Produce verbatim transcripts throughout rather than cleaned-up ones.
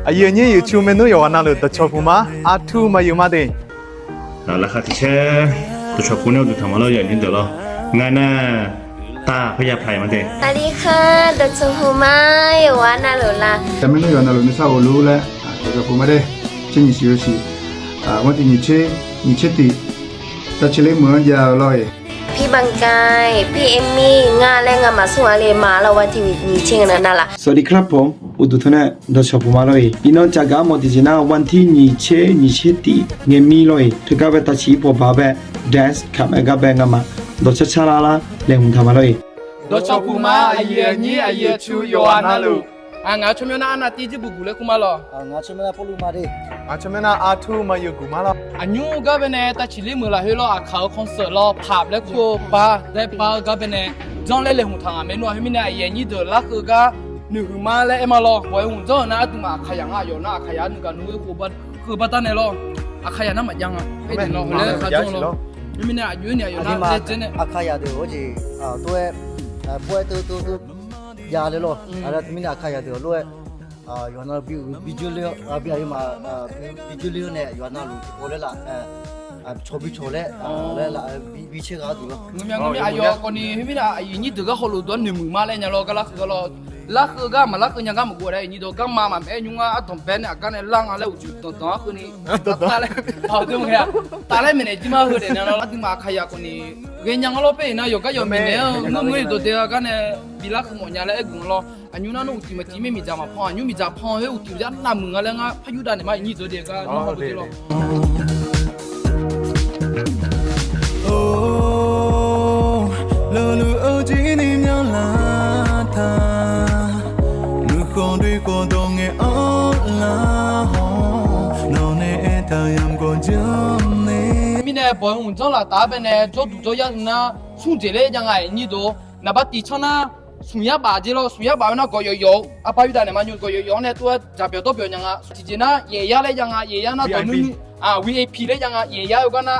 Aqyuif aqnyir yuiqcu maernmr yawqghaq navluf dawqcawq puq ma, aqtur maqyuif ma de. Laqkhaq tiq caer dawqcawq puq nae uqduq tanq ma lawr, aqyuif aqnyir deuq lawr. Ngaq nae taq parya paq-iq ma de. Aqli khar dawqcawq puq ma, yawqghaq navluf la. Taqmaer nmr yawqghaq navluf nuisar of lur laer dawqcawq puq ma de. Tser nyiq siq yawshiq, ghawrtiq nyiq tser, nyiq tser tiq, tavciq ler meuq-anr jav-eu lawr-iq. พี่บังกาย พี่เอมมี่ ngar laer ngamaf smr ghaq le ma lawr, วันที่ nyiq tser nga navluf. สวัสดีครับผม uqduq tanq nae dawqcawq puq ma lawr-iq. Iqnan caqgaq armawf tiqjeq nar, วันที่ nyiq tser, nyiq tser tiq ngae mir lawr-iq. Teugar bae tavciq ir pawba bae dance kaq mae gar bae ngamaf dawqcar car lar lar laeqhmq taq ma lawr-iq. Dawqcawq puq ma, aqyuif aqnyir aqyuif aqcu yawqghaq navluf. Ngaq tsawrmyanr nar arnav tiv jir buq guq laer kur ma lawr. Ngaq tsawrmyanr nar pawrluv ma de. Ngaq tsawrmyanr nar artur maqyuif guq ma lawr. Aqnymr gar bae nae tavciq ler meuq lafkhoer lawr, aqkaq-eu concert lawr, paq laer kur-eu bar dae bar-eu gar bae nae janr laer laeqhmq taq ngaq maernmr-aq, khoermirnae aqyuif aqnyir deuq larkeuv gar noeqhuiq ma laer aer ma lawr. Bawq-aer hmq janr-euq nar aqduimaf aqkaqyaq ngar aqyawf nar aqkaqyaq nuigaq nuighoer khof bar, keuv bar dar nae lawr. Aqkaqyaq nar maqjav nga. Aernaeq lawr, heulof-aer khar janr lawr. Khoermirnae aqjox-aer ni aqyawf nar laer dzaer nae aqkaqyaq deuq-awr jeq tov-aer pov-aer tov tov tov jav le lawr. Aqda teumirnae aqkaqyaq deuq-awr lof-aer yawqghaq navluf bi uiq bi joer ler-awr, bi aqyawfmaf bi joer ler-awr nae yawqghaq navluf tiqkawv laer laf cawq bi cawq laer laer laf bi caer ghaq-a duq lawr. Ngeur mya ngeur mya aqyawf khawf ni khoermirnae aqyuif aqnyir deuq gar hawluf dawq-anr noeqmuiq ma laer nya lawr. Gar larkeuv gar lawr, larkeuv gar maqlarkeuv nya gar maqghof-a laer aqnyir deuq-awr, garma maqmaeq-aer nymr ngar ardanqbae nae aqgar nae lar nga laer uqcif danqdanq-ar keuvni taf laer, taf laer maeqnaeq jir ma heu daef nya lawr. Aqduimaf aqkaqyaq khawf ni ghaenya nga lawr. Paer-iq nar yawqgar yawq maeqnaeq-anr ngeurmeuq-ir dawqdae-eu gar nae bi larkeuv mawf nya laer aer geuf nga lawr. Aqnymr nar nawr uqcif maqcif mir miqdzaq maqpan, aqnymr miqdzaq pan-eu khoer uqcif-eu jar navmuiq nga laer ngar par yurdav naeq ma aqnyir deuq-awr de gar nawr ha beu de lawr. Lulu-eu jir ni myanlaf taq, nuikhanr doer khawf dawq ngaeq-anr lar hawr, nawq nae aertaq yamq gawq janrnae. Mirnae bawq-aer hmq janr laf taf-aer bae nae jawrduq jawryar nar, smr jeq laer jav nga aqnyir deuq. Naqbar tiq tsanr nar, smq yar baf jeq lawr. Smq yar baf-eu nar gawq yawf yawf-eu arbar yurdav naeq ma nymr gawq yawf yawf-anr nae tov-aer dzaqbyawq dawrbyawq nya nga. Tiqjeq nar yaef yar laer jav nga, yaef yar nar dawq nuir nuir, V I P laer jav nga. Yaef yar-eu gar nar,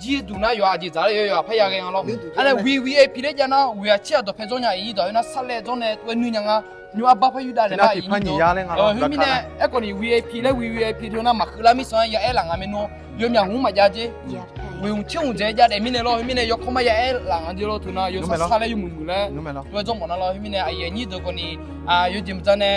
jir duq nar yawqha aqjeq dzaq laer yawqha parya ghae nga lawr. Arnae V V I P laer jav nar, ghoeq-aq cir-aq dawqpae dzawr nya aqnyir dawq-aer nar sarlaev dzawr nae tov-aer nuir nya nga. Nymr arbar par yurdav naeq ma aqnyir dawq. Khoermirnae aerkhawf ni V I P laer V V I P teu nar maqkeuv lar mirsanq-aer ya aer laf nga maernmr. Yawmyaq hmq maqjav jer. Ghoeq hmq tser hmq dzaeq-aer jav daef mirnae lawr. Khoermirnae yawkawr mar ya aer laf nga jer lawr. Teu nar yawshar shar laer yawmuiq muiq laer tov-aer dzawr mawf nar lawr. Khoermirnae aqyuif aqnyir deuq khawf ni yawjeq mqdzaq nae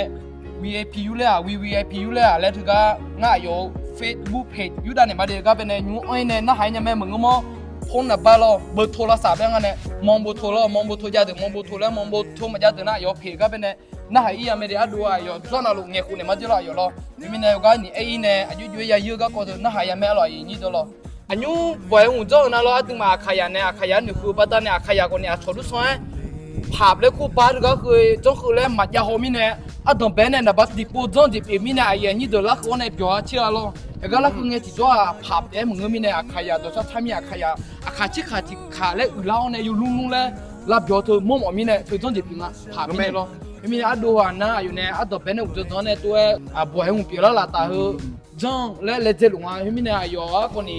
V I P yur laer-aq, V V I P yur laer-aq laer teugar ngar aqyawf-euq Facebook page yurdav naeq ma de gar bae nae nymr anr-ir nae narhaq-aer nya mae maqngeur mawr. Phone naqbar lawr, beuto lavsav bae nga nae, mawr beuto lawr, mawr beuto jav deuq mawr beuto laer, mawr beuto maqjav deuq nar aqyawf page gar bae nae narhaq-ir ya mae de. Ardov-aq aqyawf zanr navluf ngaeqkhof naeq ma jer lawr aqyawf lawr. Khoermirnae yawgar nyiq aer-ir nae aqjox jox-aer ya yur-eu garkawv deuq narhaq ya mae-a lawr aqyuif aqnyir deuq lawr. Aqnymr bawq-aer hmq janr-eu nar lawr, aqduimaf aqkaqyaq nae aqkaqyaq noeqhuiq-eu baqdanae aqkaqyaq khawf ni aqcawq lur sanr-aer paq laer kur bar teugar heu janr heu laer maqjav haw mirnae, ardanqbae nae naqbar tiqpov janr jeq pyeuf mirnae aqyuif aqnyir deuq larkeuv-awr nae byawq-a caer-a lawr. Yawgar larkeuv ngae tiqjawr-aq paq taef-aer maqngeur mirnae aqkaqyaq dawqshar tar mir aqkaqyaq aqkaq tserkaq tiqkaq laer uiqlar-awr nae yawlmr lmr laer lavbyawq teu mawrmawf mirnae teu janr jeq pyeuf nga paq mirnae lawr. Khoermirnae ardov-aq nar aqyawf nae ardanqbae nae uqdzan dzan-awr nae tov-aer bawq-aer hmq pyeuflar laftaf heu janr laer laedzae luf nga. Khoermirnae aqyawf-anr khawf ni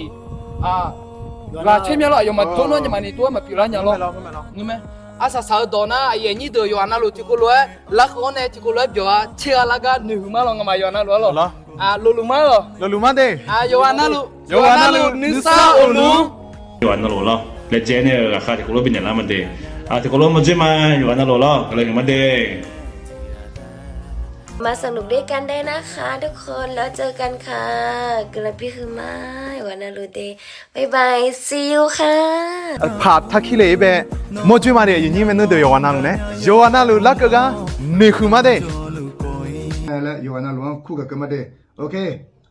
ghaq caer mya lawr, aqyawf maqjawr nawr nya maqni tov-aer maqpyeuflar nya lawr. Ngeurmae, arsaq saq-eu dawq nar aqyuif aqnyir deuq yawqghaq navluf tiqkawv lof-aer larkeuv-awr nae tiqkawv lof-aer byawq-a caer-a lar gar noeqhuiq ma lawr. Ngamaf yawqghaq navluf-a lor. Lofluf ma lawr. Lofluf ma de. Yawqghaq navluf, yawqghaq navluf nuisar of lur. Yawqghaq navluf lawr. Laedzae nae-euq ghaqkhav tiqkawv lof bifnaeq lar ma de. Tiqkawv lof mawrjoer ma, yawqghaq navluf lawr. Gaqlaq ngeq ma de. มาสนุกด้วยกันได้นะคะ ทุกคน แล้วเจอกันค่ะ guiqlanq bihuiq ma, yawqghaq navluf de. Bye bye, see you ค่ะ. Paq tarkir le-ir bae mawrjoer ma de, aqyuif aqnyir maernmr deuq yawqghaq navluf nae yawqghaq navluf larkeuv gar noeqhuiq ma de. Laer yawqghaq navluf-anr kur gaq keuv ma de. Ok,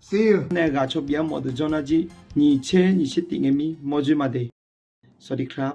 see you. Nae ghaq caw bif-aer mawf deuq janr nar jir, nyiq tser nyiq tser tiq ngae mir mawrjoer ma de. สวัสดีครับ